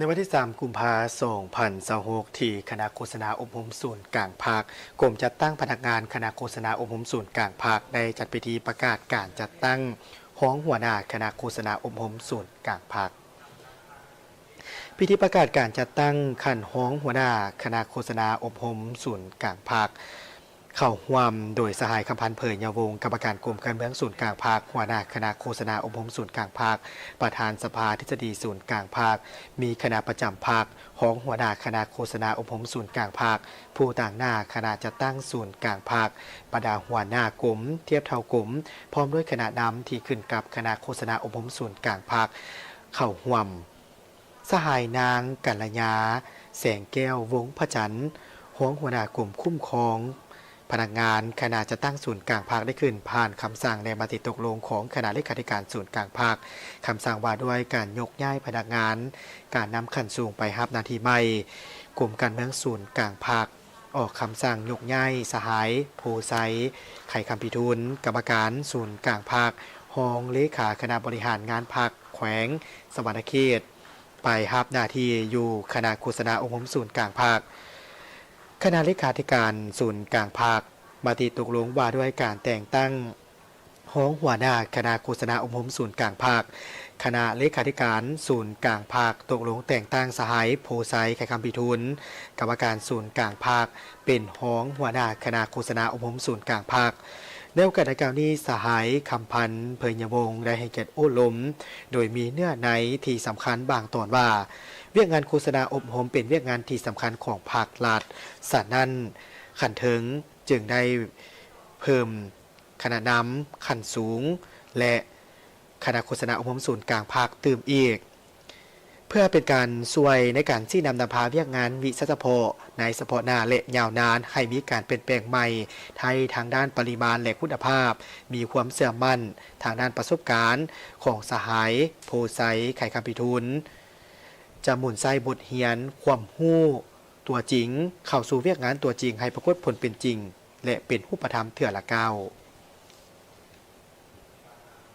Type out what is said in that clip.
ໃນວັນທີສາມ ກຸມພາ ສອງພັນຊາວຫົກ ທີ່ຄະນະໂຄສະນາອົບຮົມສູນກາງພັກ, ກົມຈັດຕັ້ງພະນັກງານຄະນະໂຄສະນາອົບຮົມສູນກາງພັກ ໄດ້ຈັດພິທີປະກາດການຈັດຕັ້ງຮອງຫົວໜ້າຄະນະໂຄສະນາອົບຮົມສູນກາງພັກ. ພິທີປະກາດການຈັດຕັ້ງຂັ້ນຮອງຫົວໜ້າຄະນະໂຄສະນາອົບຮົມສູນກາງພັກ ເຂົ້າຮ່ວມໂດຍສະຫາຍ ຄຳພັນ ເຜີຍຍາວົງ ກຳມະການກົມການເມືອງສູນກາງພັກ, ຫົວໜ້າຄະນະໂຄສະນາອົບຮົມສູນກາງພັກ, ປະທານສະພາທິດສະດີສູນກາງພັກ, ມີຄະນະປະຈຳພັກ, ຮອງຫົວໜ້າຄະນະໂຄສະນາອົບຮົມສູນກາງພັກ, ຜູ້ຕາງໜ້າຄະນະຈັດຕັ້ງສູນກາງພັກ, ບັນດາຫົວໜ້າກົມ, ທຽບເທົ່າກົມ, ພ້ອມດ້ວຍຄະນະນຳທີ່ຂຶ້ນກັບຄະນະໂຄສະນາອົບຮົມສູນກາງພັກເຂົ້າຮ່ວມ. ສະຫາຍນາງ ກັນລະຍາ ແສງແກ້ວ ວົງພະຈັນ ຮອງຫົວໜ້າກົມຄຸ້ມຄອງພະນັກງານຄະນະຈັດຕັ້ງສູນກາງພັກ ໄດ້ຂຶ້ນຜ່ານຄຳສັ່ງ ແລະ ມະຕິຕົກລົງຂອງຄະນະເລຂາທິການສູນກາງພັກ, ຄຳສັ່ງວ່າດ້ວຍການຍົກຍ້າຍພະນັກງານ, ການນຳຂັ້ນສູງໄປຮັບໜ້າທີ່ໃໝ່. ກົມການເມືອງສູນກາງພັກ ອອກຄຳສັ່ງຍົກຍ້າຍສະຫາຍ ໂພໄຊ ໄຂຄຳພິທູນ ກຳມະການສູນກາງພັກ, ຮອງເລຂາຄະນະບໍລິຫານງານພັກແຂວງສະຫວັນນະເຂດ ໄປຮັບໜ້າທີ່ຢູ່ຄະນະໂຄສະນາອົບຮົມສູນກາງພັກ. ຄະນະເລຂາທິການສູນກາງພັກ ມະຕິຕົກລົງວ່າດ້ວຍການແຕ່ງຕັ້ງຮອງຫົວໜ້າຄະນະໂຄສະນາອົບຮົມສູນກາງພັກ. ຄະນະເລຂາທິການສູນກາງພັກຕົກລົງແຕ່ງຕັ້ງສະຫາຍ ໂພໄຊ ໄຂຄຳພິທູນ ກຳມະການສູນກາງພັກ ເປັນຮອງຫົວໜ້າຄະນະໂຄສະນາອົບຮົມສູນກາງພັກ. ໃນໂອກາດດັ່ງກ່າວນີ້, ສະຫາຍ ຄຳພັນ ເຜີຍຍາວົງ ໄດ້ໃຫ້ກຽດໂອ້ລົມ ໂດຍມີເນື້ອໃນທີ່ສຳຄັນບາງຕອນວ່າ, ວຽກງານໂຄສະນາອົບຮົມເປັນວຽກງານທີ່ສຳຄັນຂອງພັກລັດ, ສະນັ້ນ ຂັ້ນເທິງຈຶ່ງໄດ້ເພີ່ມຄະນະນຳຂັ້ນສູງ ແລະ ຄະນະໂຄສະນາອົບຮົມສູນກາງພັກຕື່ມອີກ. ເພື່ອເປັນການຊ່ວຍໃນການຊີ້ນຳນຳພາວຽກງານວິຊາສະເພາະໃນສະເພາະໜ້າ ແລະ ຍາວນານ ໃຫ້ມີການປ່ຽນແປງໃໝ່ໄທທາງດ້ານປະລິມານ ແລະ ຄຸນນະພາບ, ມີຄວາມເຊື່ອໝັ້ນທາງດ້ານປະສົບການຂອງສະຫາຍ ໂພໄຊ ໄຂຄຳພິທູນ ຈະໝູນໃຊ້ບົດຮຽນຄວາມຮູ້ຕົວຈິງເຂົ້າສູ່ວຽກງານຕົວຈິງໃຫ້ປາກົດຜົນເປັນຈິງ ແລະ ເປັນຮູບປະທຳເທື່ອລະກ້າວ.